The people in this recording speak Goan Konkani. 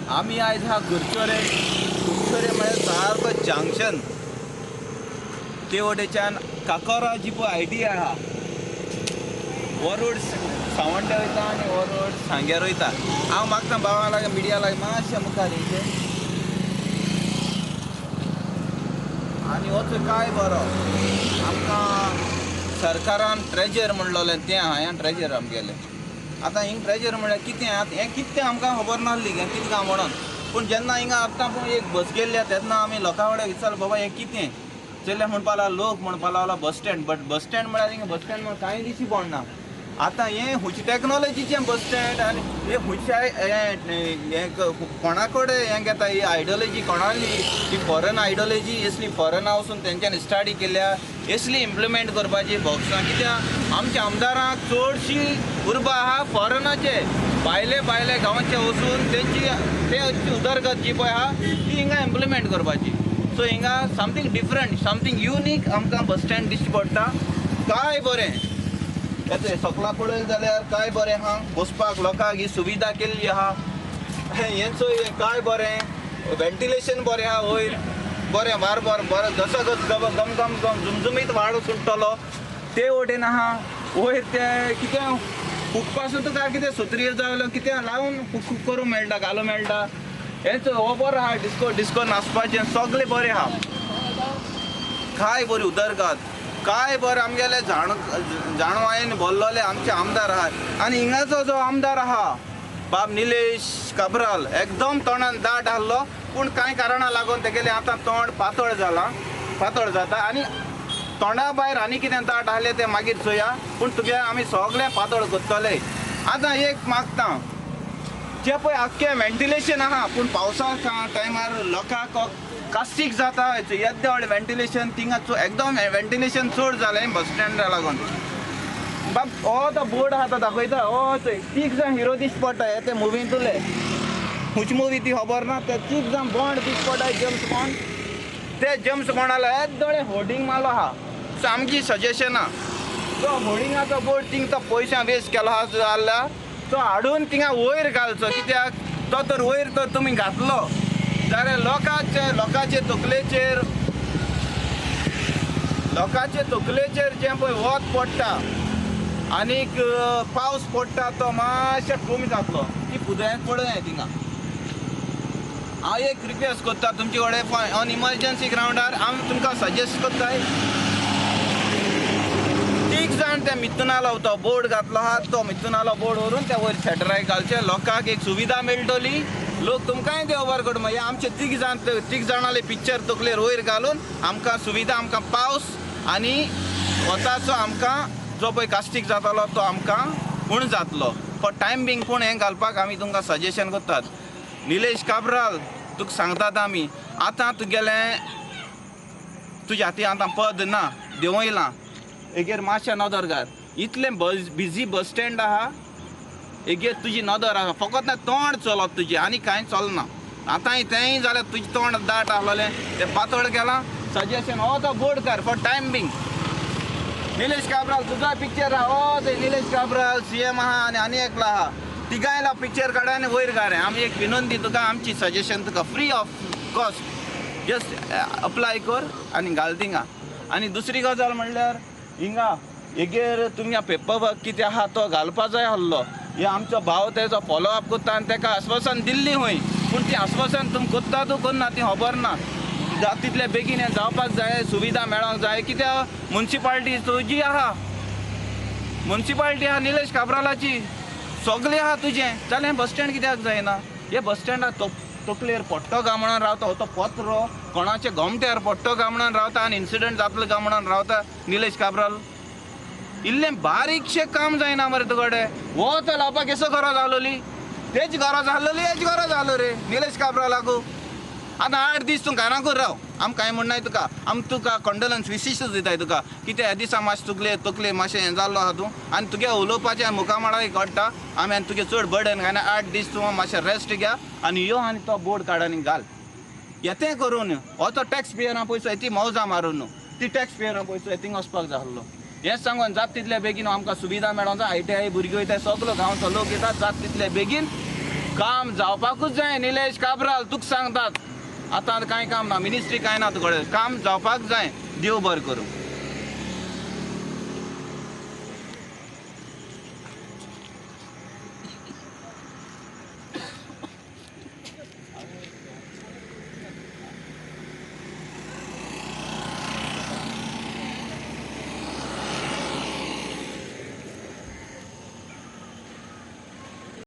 आमी आयज हा कुरचोरे. कुरचोरे म्हळ्यार सारको जंक्शन. ते वटेच्यान काकोरा जी पळय I T I आहा, हो रोड सांवड्ड्या वयता आनी हो रोड सांग्यार वयता. हांव मागता भावां लागीं, मिडिया लागीं मातशें मुखार येयचें. आनी हो चोय काय बरो आमकां सरकारान ट्रेजर म्हणलोलें तें आहा. हें ट्रेजर आमगेलें. आतां हिंग ट्रेजर म्हणल्यार कितें आहा हें कितें आमकां खबर नासली हें कितें काय म्हणून. पूण जेन्ना हिंगा आतां पूण एक बस गेल्ली तेन्ना आमी लोकां कडेन विचारलें, बाबा हें कितें चल्ले म्हणपा लागलो. लोक म्हणपा लागलो bus stand. But bus stand म्हळ्यार हिंगा बस स्टँड म्हण कांय दिशी पडना. आतां हें खंयचे टॅक्नोलॉजीचें बस स्टँड आनी हें खंयच्या हें कोणा कडेन हें घेता ही आयडियोलॉजी कोणाली ही फॉरन आयडियोलॉजी असली फॉरना वचून तेंच्यांनी स्टडी केल्या असली इम्प्लिमेंट करपाची बॉक्सां. कित्याक आमच्या आमदारांक चडशी उर्बा आहा फॉरनाचे. भायले भायले गांवांचे वचून तेंची ते उदरगत जी पळय आहा ती हिंगा इम्प्लिमेंट करपाची. सो हिंगा समथींग डिफरंट, समथींग युनीक आमकां बस स्टँड दिश्टी पडटा. काय बरें येता सकला पळयलें जाल्यार काय बरें आहा बसपाक लोकांक ही सुविधा केल्ली आहा. हें चोय काय बरें वेंटिलेशन बरें आहा वयर बरें वार बरें बरें घसघस गम गम गम गम झुमझुमीत वारो सुट्टलो. ते वटेन आहा वयर तें कितें फुकपा तुका कितें सुत्री जावं कितें लावन फूक करूंक मेळटा, घालूंक मेळटा. हें चोय हो बरो आहा डिस्को डिस्को नाचपाचें सगळें बरें आहा. काय बरी उदरगत, काय बरें आमगेले जाणवायेन भरलेले आमचे आमदार आहात. आनी हिंगाचो जो आमदार आहा बाब निलेश काब्राल एकदम तोंडान दाट आहलो, पूण कांय कारणां लागून तेगेलें आतां तोंड पातळ जालां, पातळ जाता. आनी तोंडा भायर आनी कितें दाट आहलें तें मागीर चोया, पूण तुगे आमी सगळें पातळ करतले. आतां एक मागता जें पळय आख्खें वेंटिलेशन आहा, पूण पावसा टायमार लोकांक कास्तीक जाता. येद्दें व्हडलें वेंटिलेशन थिंगा एकदम वेंटिलेशन चड जालें बस स्टँडा लागून. बाब हो तो बोर्ड आहा तो दाखयता. हो चोय तीग जाण हिरो दिश्टी पडटा हे ते मुवींतुले. खंयची मुवी ती खबर ना. ते तीग जाण बॉन्ड दिश्टी पडटा, जेम्स बॉन्ड. ते जेम्स बॉन्डालो येद्दें व्हडलें होर्डींग मारलो आहा. सामकी सजेशन आहा तो होर्डिंगाचो बोर्ड थिंग तो पयशा वेस्ट केलो आहा जाल्यार तो हाडून थिंगा वयर घालचो. कित्याक तो तर वयर तर तुमी घातलो जाल्यार लोकांचे लोकांचे तकलेचेर लोकांचे तकलेचेर जें पळय वत पडटा आनीक पावस पडटा तो मातशें कमी जातलो. ती फुडें पळय थिंगा. हांव एक रिक्वेस्ट करता तुमचे कडेन ऑन इमर्जन्सी ग्रावंडार आमी तुमकां सजेस्ट करताय, तीग जाण त्या मिथुनालो तो बोर्ड घातलो आहा तो मिथुनालो बोर्ड व्हरून त्या वयर सेटराक घालचे. लोकांक एक सुविधा मेळटली, लोक तुमकांय ते ओवर करून मागीर आमचे तीग जाण तीग जाणाले पिक्चर तकलेर वयर घालून आमकां सुविधा, आमकां पावस आनी वताचो आमकां जो पळय कास्टीक जातालो तो आमकां उण जातलो. फॉर टायम बींग पूण हें घालपाक आमी तुमकां सजेशन करतात. निलेश काब्राल तुका सांगतात आमी आतां तुगेलें तुज्या हाती आतां पद ना देंवयलां, एगेर मातशें नदर घाल. इतलें बस बिजी बस स्टँड आहा, एगेर तुजी नदर आहा फकत ना तोंड चलत तुजें आनी कांय चलना. आतांय तेंय जाल्यार तुजें तोंड दाट आहलोलें तें पातळ केलां. सजेशन हो तो बोर्ड कर फॉर टायम बींग. निलेश काब्राल तुजो पिक्चर आहा, हो ते निलेश काब्राल सी एम आहा आनी आनी एकलो आहा, तिगांयला पिक्चर काड आनी वयर घाल. आमी एक विनंती तुका, आमची सजेशन तुका free of cost just apply कर आनी घाल थिंगा. आनी दुसरी गजाल म्हणल्यार हिंगा हेगेर तुमच्या पेपर वर्क कितें आहा तो घालपा जाय आहलो. हे आमचो भाव तेजो फॉलो अप करता आनी तेका आस्वासन दिल्ली खंय, पूण ती आस्वासन तुमी करता तूं करना ती खबर ना. जाता तितले बेगीन हें जावपाक जाय, सुविधा मेळोंक जाय. कित्याक मुन्सिपाल्टी तुजी आहा, मुन्सिपाल्टी आहा निलेश काब्रालाची, सगळें आहा तुजें, जाल्यार बस स्टँड कित्याक जायना? हे बस स्टँडार तकलेर पडटो काय म्हणून रावता, हो तो पत्रो कोणाचे गोमट्यार पडटो काय म्हणून रावता आनी इन्सिडंट जातलो काय म्हणून रावता निलेश काब्राल. इल्लें बारीकशें काम जायना मरे तुकडे. हो तो लावपाक केसो गरज आहलोली, तेच गरज आहलोली, हेच गरज आहलो रे निलेश काब्रालाकू. आतां 8 दीस तूं घराकूच राव, आम कांय म्हणनाय तुका, आम तुका कंडोलन्स विशीस दिताय तुका. कित्याक ह्या दिसा मातशें तुगले तकले मातशें हें जाल्लो आहा तूं आनी तुगे उलोवपाचें मुखामळाय कळटा. आमी आनी तुगे चड बर्डन घायना. 8 दीस तूं मातशें रेस्ट घे आनी यो आनी तो बोर्ड काड आनी घाल. येतें करून हो तो टॅक्स पेयरा पयसो ती मौजा मारून न्हू, ती टॅक्स पेयरा पयसो थिंग वचपाक जाय आहलो. हें सांगून जाता तितले बेगीन आमकां सुविधा मेळोंक जाय. I T I भुरगीं वयता, सगलो गांवचो लोक येता, जाता तितले बेगीन काम जावपाकूच जाय. निलेश काब्राल, तुका सांगतात, आतां कांय काम ना, मिनिस्ट्री कांय ना तुकडे, काम जावपाक जाय. देव बरें करूं.